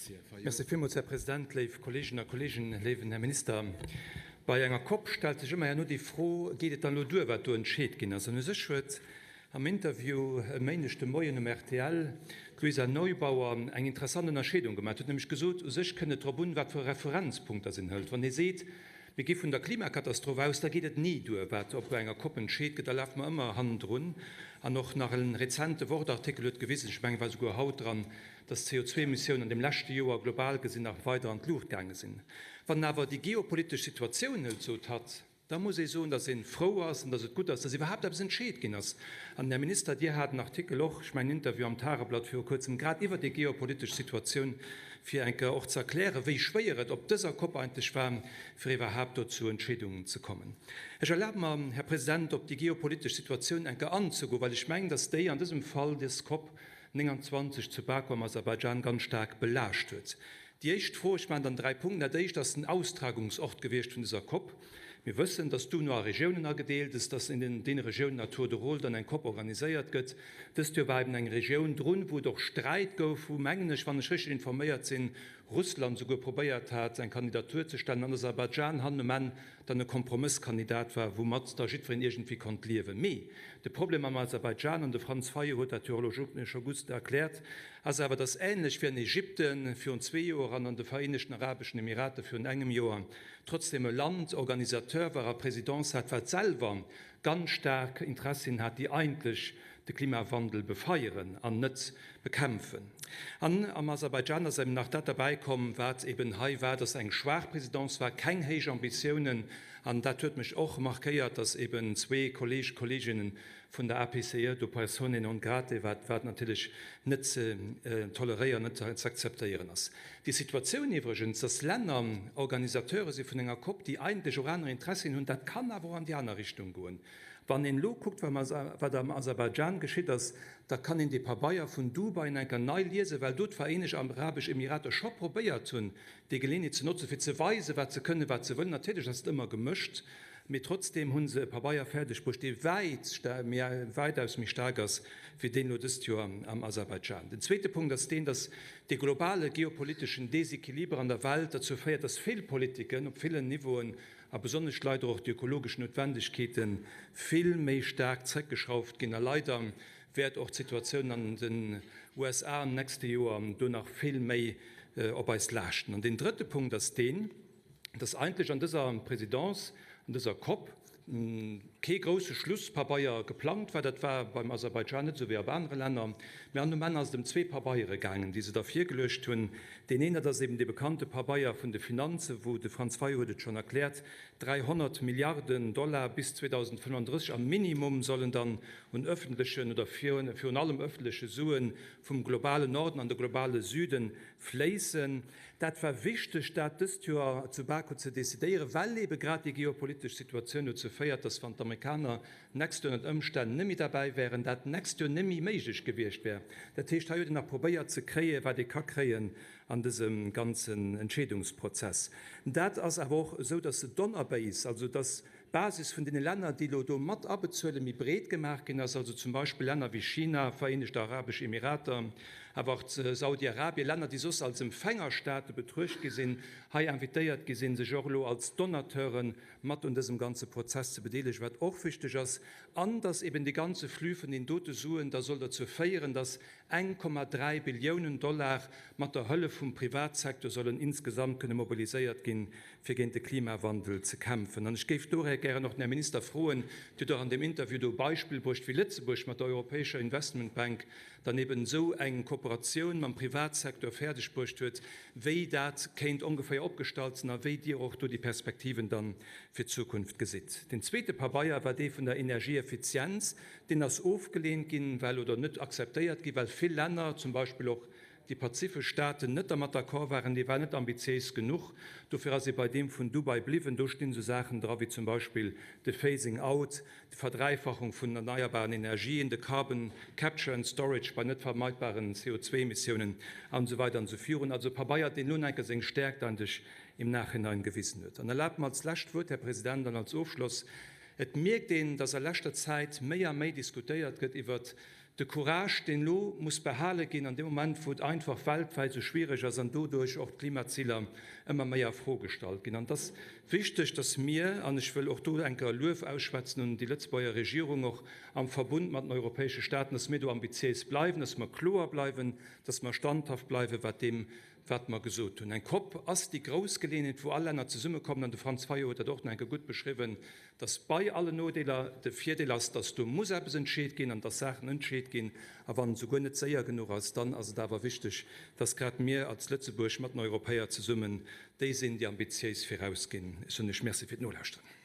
Merci, Här Fayot. Merci villmools, Här President, léif Kolleeginnen a Kolleegen, léiwen Här Minister. Bei enger Cop stellt sech ëmmer herno déi Fro, Geet et dann elo duer, wat do entscheet ginn ass? An u sech huet am Interview e Méindeg de Moien um rtl d'Luisa Neubauer eng interessant Ënnerscheedung gemaach. Huet nämlech gesot, u sech kënnt et drop un, wat fir e Referenzpunkt dass een hëlt. Wann ee seet, Mir gi vun der Klimakatastroph aus, da geet et ni duer, wat op enger Cop entscheet gëtt, da lafe mer ëmmer hannendrun. An och nach e rezente Wort-Artikel huet gewisen, ech mengen, war souguer haut dran, dass d'CO2-Emissiounen an deem leschte Joer global gesinn nach weider an d'Luucht gaange sinn. Wann een awer déi geopolitesch Situatioun hëlt, sot hatt, da muss ee soen, dass ee frou ass an dass et gutt ass, dass iwwerhaapt eppes entscheet ginn ass. An, Här Minister, Dir hat en Artikel och, ech mengen en Interview am Tageblatt viru Kuerzem, grad iwwer déi geopolitesch Situatioun, fir eng Kéier och ze erklären, wéi schwéier et op dëser Cop eigentlech war, fir iwwerhaapt do zu Entscheedungen ze kommen. Ech erlabe mer, Här President, op déi geopolitesch Situatioun eng Kéier anzegoen, well ech mengen, dass déi an dësem Fall dës Cop 29 zu Baku am Aserbaidschan ganz staark belaascht huet. Déi éischt Fro, ech maachen dann dräi Punkten, Dat éischt ass den Austragungsort gewiescht vun dëser Cop. Mir wëssen, dass d'UNO a Regiounen agedeelt ass, dass in deene Regiounen à tour de rôle dann eng Cop organiséiert gëtt. Dëst Joer war eben eng Regioun drun, wou et och Sträit gouf, wou, mengen ech, wann ech richteg informéiert sinn, Russland souguer probéiert hat, eng Kandidatur ze stellen an Aserbaidschan hannen um Enn dann e Kompromësskandidat war, woumat da jiddwereen iergendwéi konnt liewen. Mee de Problem am Aserbaidschan, an de Franz Fayot huet dat jo och elo scho gutt erkläert, ass awer, dass änlech wéi an Ägypten virun zwee Joer an an de Vereenegten Arabeschen Emirater virun engem Joer, trotzdem e Land Organisateur war a Présidence hat, wat selwer ganz staark Interessien hat, déi eigentlech de Klimawandel befeieren an net bekämpfen. An am Aserbaidschan ass eben nach dat derbäi komm, wat eben hei war, dass eng schwaach Présidence war, keng héich Ambitiounen. An dat huet mech och markéiert, dass eben zwee Kollege, Kolleginnen vun der APCE do persone non gratae, wat wat natierlech net ze toleréieren, net ze akzeptéieren ass. Déi Situatioun iwwregens, dass Länner Organisateure si vun enger Cop, déi eigentlech och aner Interessien hunn, dat kann awer och an déi aner Richtung goen. Wann een elo kuckt, wat am Aserbaidschan geschitt ass, da kann een dee Pabeier vun Dubai nach eng Kéier nei liesen, well do d'Vereenegt Arabesch Emirater scho probéiert hunn, déi Geleeënheet ze notzen, fir ze weisen, wat se kënnen, wat se wëllen. Natierlech ass et ëmmer gemëscht, mee trotzdeem hu se e Pabeier fäerdeg bruecht, dee wäit, wäitaus méi staark ass wéi deen elo dëst Joer am Aserbaidschan. Den zweete Punkt ass deen, dass dee globale geopoliteschen Desequiliber an der Welt derzou féiert, dass vill Politiken op villen Niveauen a besonnesch leider och déi ökologesch Noutwendegkeete vill méi staark zréckgeschrauft ginn. A leider wäert och d'Situatioun an den USA am nächste Joer do nach vill méi op eis laaschten. An deen drëtte Punkt ass deen, dass eigentlech an dëser Présidence, an dëser COP, kee grousse Schlusspabeier geplangt war. Dat war beim Aserbaidschan net esou wéi ab anere Länner. Mä an um Enn ass et ëm zwee Pabeiere gaangen, déi se da virgeluecht hunn. Deen een, dat ass eben dee bekannte Pabeier vun de Finanzen, wou, de Franz Fayot huet et schonn erkläert, 300 Milliarden Dollar bis 2035 am Minimum sollen dann un öffentlechen oder virun allem öffentleche Sue vum globalen Norden an de globale Süde fléissen. Dat war wichteg, dat dëst Joer zu Baku ze decidéieren, well ebe grad déi geopolitesch Situatioun dozou féiert, dass wann d'Amerikaner d'nächst Joer ënnert Ëmstänn net méi derbäi wären, dat d'nächst Joer net méi méiglech gewiescht wär. Dat heescht, hei huet een nach probéiert ze kréien, wat ee ka kréien an dësem ganzen Entscheedungsprozess. Dat ass awer och esou, dass se donnerbéis, also dass d'Basis vun deene Länner, déi elo do mat abezuelen, méi breet gemaach ginn ass, also zum Beispill Länner wéi China, Vereenegt Arabesch Emirater, awer och Saudi-Arabien, Länner, déi soss als Empfängerstaate betruecht gi sinn, hei invitéiert gi sinn, sech och elo als Donateure mat un dësem ganze Prozess ze bedeelegen, wat och wichteg ass, an dass eben dee ganze Flux vun den dote Suen da soll derzou féieren, dass 1,3 Billiounen Dollar mat der Hëllef vum Privatsecteur sollen insgesamt kënne mobiliséiert ginn, fir géint de Klimawandel ze kämpfen. An ech géif dohier gären och den Här Minister froen, Dir hutt och an deem Interview do e Beispill bruecht, wéi Lëtzebuerg mat der Europäescher Investmentbank dann eben esou eng Kooperatioun mam Privatsecteur fäerdeg bruecht huet, wéi dat kéint ongeféier opgestallt sinn a wéi Dir och do déi Perspektiven dann fir d'Zukunft gesitt. Deen zweete Pabeier war dee vun der Energieeffizienz. Deen ass ofgelehnt ginn, well, oder net akzeptéiert ginn, well vill Länner, zum Beispill och déi pazifesch Staaten, net dermat d'accord waren. Dee war net ambitiéis genuch. Dofir ass ee bei deem vun Dubai bliwwen. Do stinn esou Saachen dra wéi zum Beispill de Phasing out, d'Verdräifachung vun erneierbaren Energien, de Carbon Capture and Storage bei net vermeidbaren CO2-Emissiounen an esou weider an esou virun. Also e Pabeier, deen elo nach eng Kéier seng Stärkt eigentlech im Nachhinein gewisen huet. An erlaabt mer als lescht Wuert, Här President, an als Ofschloss, Et mierkt een, dass a leschter Zäit méi a méi diskutéiert gëtt iwwert. De Courage, deen elo muss behale ginn an deem Moment, wou et einfach weltwäit esou schwiereg ass an doduerch och d'Klimaziler ëmmer méi a Fro gestallt ginn. An et ass wichteg, dass mir, an ech wëll och do eng Kéier Luef ausschwätzen un déi Lëtzebuerger Regierung, och am Verbund mat den europäesche Staaten, dass mir do ambitiéis bleiwen, dass mer kloer bleiwen, dass mer standhaft bleiwe wat deem wat mer gesot hunn. Eng COP ass déi grouss Geleeënheet, wou all Länner zesummekommen, an de Franz Fayot huet dat och nach eng Kéier gutt beschriwwen, dass bei allen Nodeeler de Virdeel ass, dass do muss eppes entscheet ginn an dass Saachen entscheet ginn. A wann et souguer net séier genuch ass, dann ass et awer wichteg, dass grad mir als Lëtzebuerg mat den Europäer zesummen déi sinn, déi ambitiéis virausginn. Ech soen Iech Merci fir d'Nolauschteren.